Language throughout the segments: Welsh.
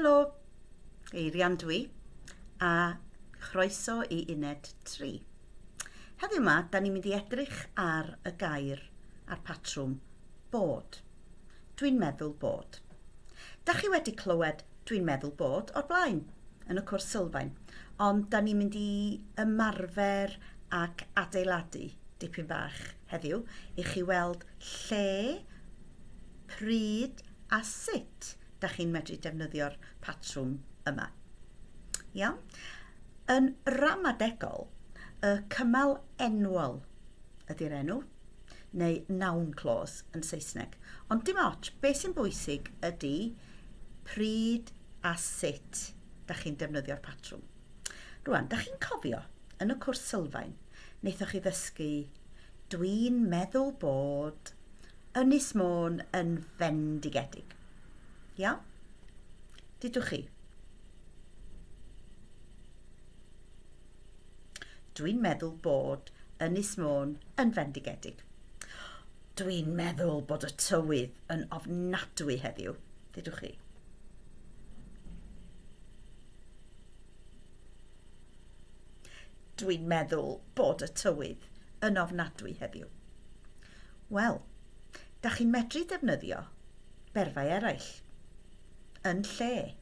Helo, Eirian dwi, a chroeso i uned 3. Heddiw yma, da ni'n mynd i edrych ar y gair a'r patrwm bod. Dwi'n meddwl bod. Da chi wedi clywed dwi'n meddwl bod o'r blaen yn y cwrs sylfaen, ond da ni'n mynd i ymarfer ac adeiladu dipyn bach heddiw i chi weld lle, pryd a sut da chi'n medru defnyddio'r patrwm yma. Iawn? Yn ramadegol, y cymal enwol ydy'r enw, neu noun clause yn Saesneg. Ond dim ots, beth sy'n bwysig ydy pryd a sut da chi'n defnyddio'r patrwm. Rwan, da chi'n cofio, yn y cwrs sylfaen, wnaethoch chi ddysgu dwi'n meddwl bod Ynys Môn yn fendigedig. Iawn? Dudwch chi? Dwi'n meddwl bod Ynys Môn yn fendigedig. Dwi'n meddwl bod y tywydd yn ofnadwy heddiw. Dudwch chi? Dwi'n meddwl bod y tywydd yn ofnadwy heddiw. Wel, da chi'n medru defnyddio berfau eraill yn lle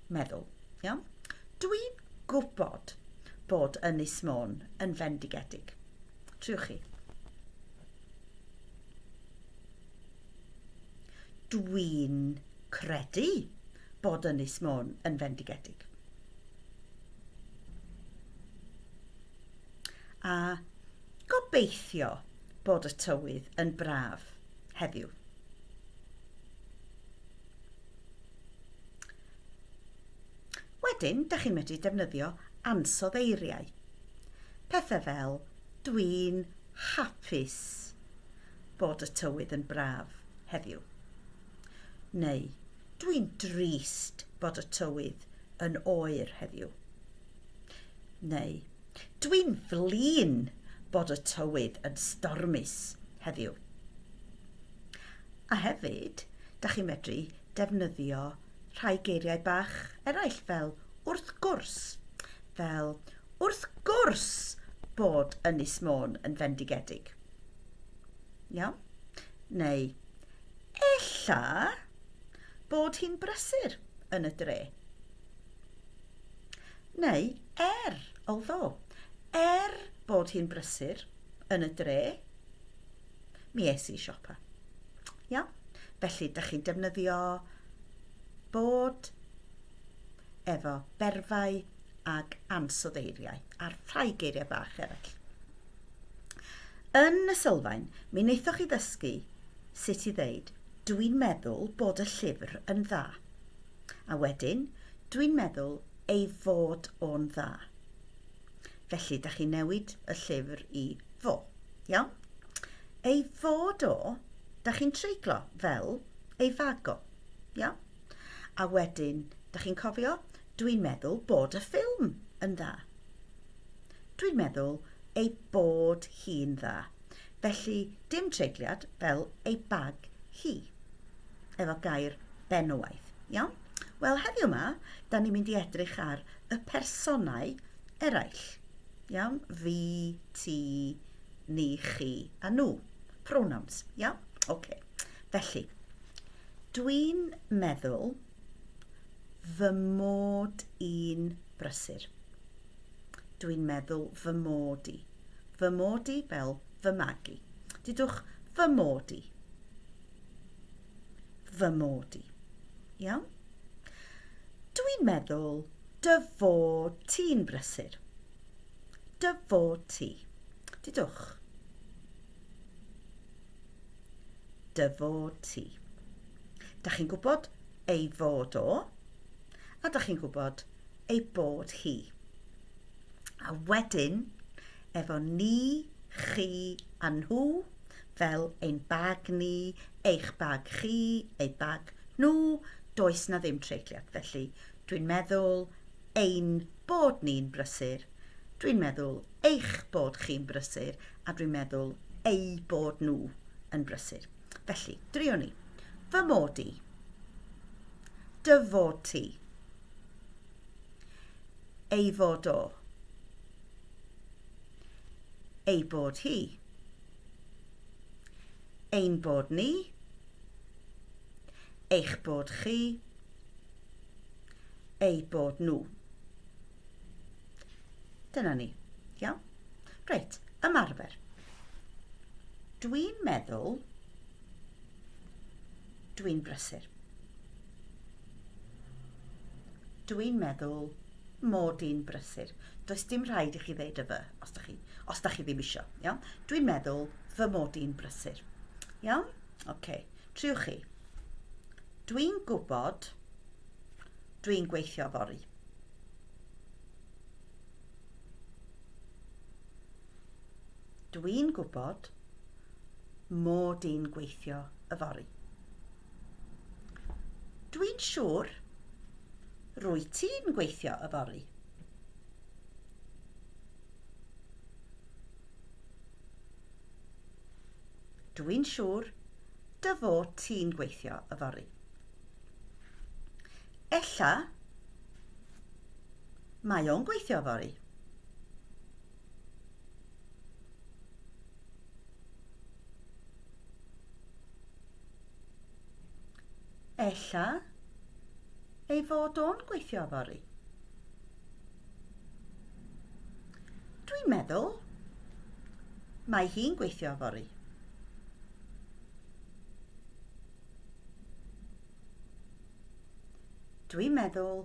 meddwl, iawn? Dwi'n gwybod bod Ynys Môn yn fendigedig. Triwch chi. Dwi'n credu bod Ynys Môn yn fendigedig. A gobeithio bod y tywydd yn braf heddiw. Wedyn, da chi'n medru defnyddio ansoddeiriau. Pethau fel dwi'n hapus bod y tywydd yn braf heddiw. Neu dwi'n drist bod y tywydd yn oer heddiw. Neu Dwi'n flin bod y tywydd yn stormus heddiw. A hefyd, da chi'n medru defnyddio rhai geiriau bach eraill fel wrth gwrs, fel wrth gwrs bod Ynys Môn yn fendigedig. Iawn? Neu ella bod hi'n brysur yn y dre. Neu er, although, er bod hi'n brysur yn y dre, mi es i siopa. Iawn? Felly, da chi'n defnyddio bod efo berfau ag ansoddeiriau a rhai geiriau bach eraill. Yn y sylfaen, mi wnaethoch chi ddysgu sut i ddeud dwi'n meddwl bod y llyfr yn dda. A wedyn, dwi'n meddwl ei fod o'n dda. Felly, da chi'n newid y llyfr i fo. Iawn? Ei fod o, da chi'n treiglo fel ei fag o. Iawn? A wedyn, da chi'n cofio, dwi'n meddwl bod y ffilm yn dda. Dwi'n meddwl ei bod hi'n dda. Felly, dim treigliad fel ei bag hi. Efo gair benywaidd. Iawn? Wel, heddiw yma, da ni'n mynd i edrych ar y personau eraill. Iawn? Fi, ti, ni, chi a nhw. Pronouns. Iawn? Oce. Okay. Felly, dwi'n meddwl fy mod i'n brysur. Dwi'n meddwl fy mod i. Fy mod i fel fy magu. Dudwch fy mod i. Fy mod i. Iawn? Dwi'n meddwl dy fod ti'n brysur. Dy fod ti. Dudwch. Dy fod ti. Da chi'n gwybod ei fod o, a da chi'n gwybod ei bod hi. A wedyn, efo ni, chi a nhw, fel ein bag ni, eich bag chi, eu bag nhw, does na ddim treigliad. Felly, dwi'n meddwl ein bod ni'n brysur, dwi'n meddwl eich bod chi'n brysur, a dwi'n meddwl eu bod nhw yn brysur. Felly, drio ni. Fy mod i. Dy fod ti. Ei fod o. Ei bod hi. Ein bod ni. Eich bod chi. Eu bod nhw. Dyna ni. Iawn? Reit, ymarfer. Dwi'n meddwl dwi'n brysur. Dwi'n meddwl mod i'n brysur. Does dim rhaid i chi ddeud y fy, os da chi, os da chi ddim isio. Iawn? Dwi'n meddwl fy mod i'n brysur. Iawn? Oce. Okay. Triwch chi. Dwi'n gwybod dwi'n gweithio fory. Dwi'n gwybod mod i'n gweithio yfory. Dwi'n siŵr rwy ti'n gweithio yfory. Dwi'n siŵr dy fod ti'n gweithio yfory. Ella mae o'n gweithio yfory. Ella ei fod o'n gweithio yfory. Dwi'n meddwl mae hi'n gweithio yfory. Dwi'n meddwl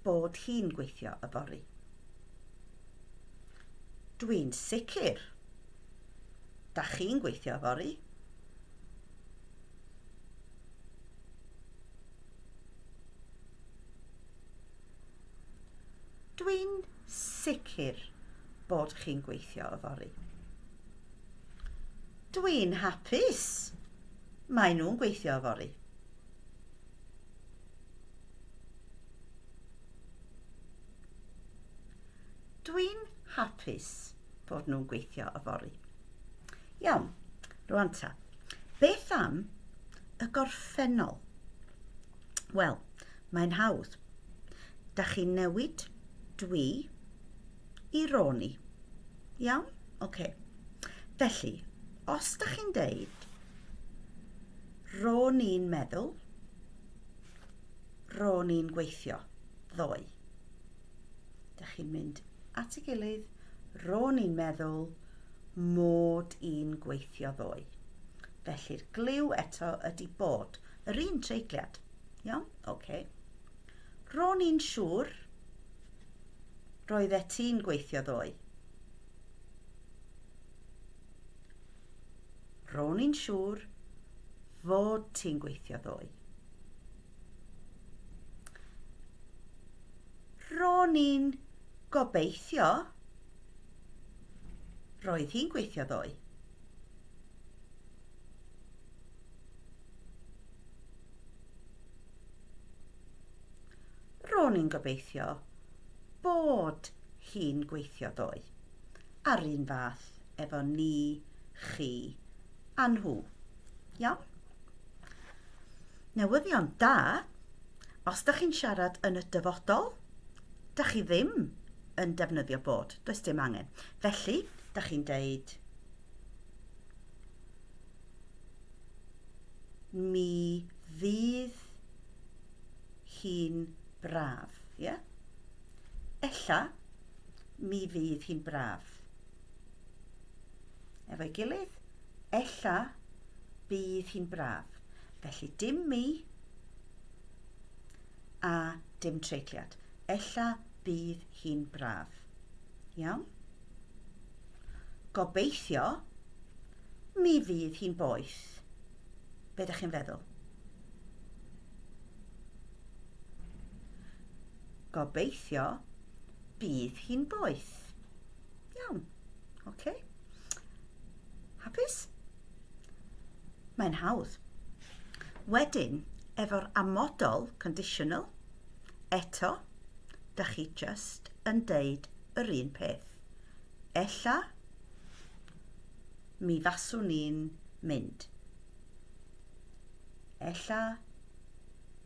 bod hi'n gweithio yfory. Dwi'n sicr. Da chi'n gweithio yfory. Dwi'n sicr bod chi'n gweithio yfory. Dwi'n hapus. Maen nhw'n gweithio yfory. Dwi'n hapus bod nhw'n gweithio yfory. Iawn, rwan ta. Beth am y gorffennol? Wel, mae'n hawdd. Da chi'n newid dwi i ro'n i. Iawn? Oce. Okay. Felly, os da chi'n deud ro'n i'n meddwl, ro'n i'n gweithio ddoe. Da chi'n mynd at ei gilydd, ro'n i'n meddwl mod i'n gweithio ddoe. Felly'r gliw eto ydy bod yr un treigliad. Iawn? Oce. Okay. Ro'n i'n siŵr roeddet ti'n gweithio ddoe. Ro'n i'n siŵr fod ti'n gweithio ddoe. Ro'n i'n gobeithio roedd hi'n gweithio ddoe. Ro'n i'n gobeithio bod hi'n gweithio ddoe. A'r un fath efo ni, chi a nhw. Iawn? Newyddion da, os da chi'n siarad yn y dyfodol, da chi ddim yn defnyddio bod, does dim angen. Felly, da chi'n deud mi fydd hi'n braf, ie? Yeah? Ella, mi fydd hi'n braf. Efo'i gilydd, ella bydd hi'n braf. Felly dim mi a dim treigliad. Ella bydd hi'n braf. Iawn? Gobeithio, mi fydd hi'n boeth. Be ydych chi'n feddwl? Gobeithio, bydd hi'n boeth. Iawn, oce. Okay. Hapus? Mae'n hawdd. Wedyn, efo'r amodol, conditional, eto, da chi just yn deud yr un peth. Ella, mi faswn i'n mynd. Ella,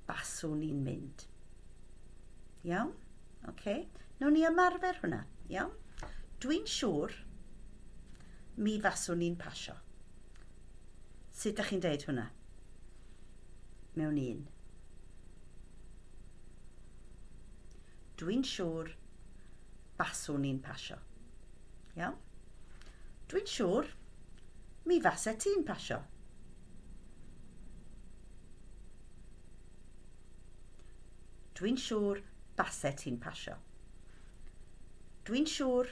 baswn i'n mynd. Iawn? Oce. Okay. Nawn ni ymarfer hwnna, iawn? Dwi'n siŵr mi faswn i'n pasio. Sut dach chi'n deud hwnna? Mewn un. Dwi'n siŵr baswn i'n pasio. Iawn? Dwi'n siŵr mi fase ti'n pasio. Dwi'n siŵr base ti'n pasio. Dwi'n siŵr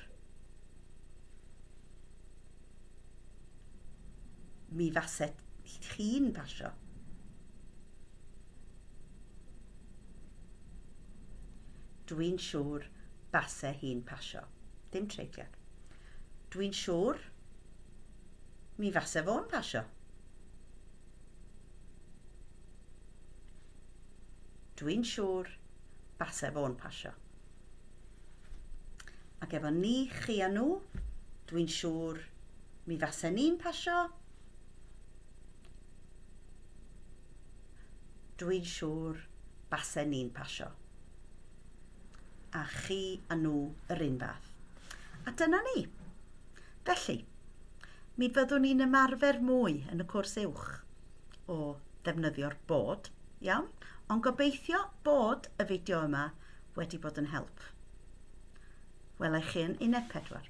mi fase chi'n pasio. Dwi'n siŵr base hi'n pasio. Dim treigliad. Dwi'n siŵr mi fase fo'n pasio. Dwi'n siŵr base fo'n pasio. Ac efo ni, chi a nhw, dwi'n siŵr mi fase ni'n pasio. Dwi'n siŵr base ni'n pasio. A chi a nhw yr un fath. A dyna ni. Felly, mi fyddwn ni'n ymarfer mwy yn y cwrs uwch o ddefnyddio'r bod, iawn? Ond gobeithio bod y fideo yma wedi bod yn help. Welai chi yn uned 4.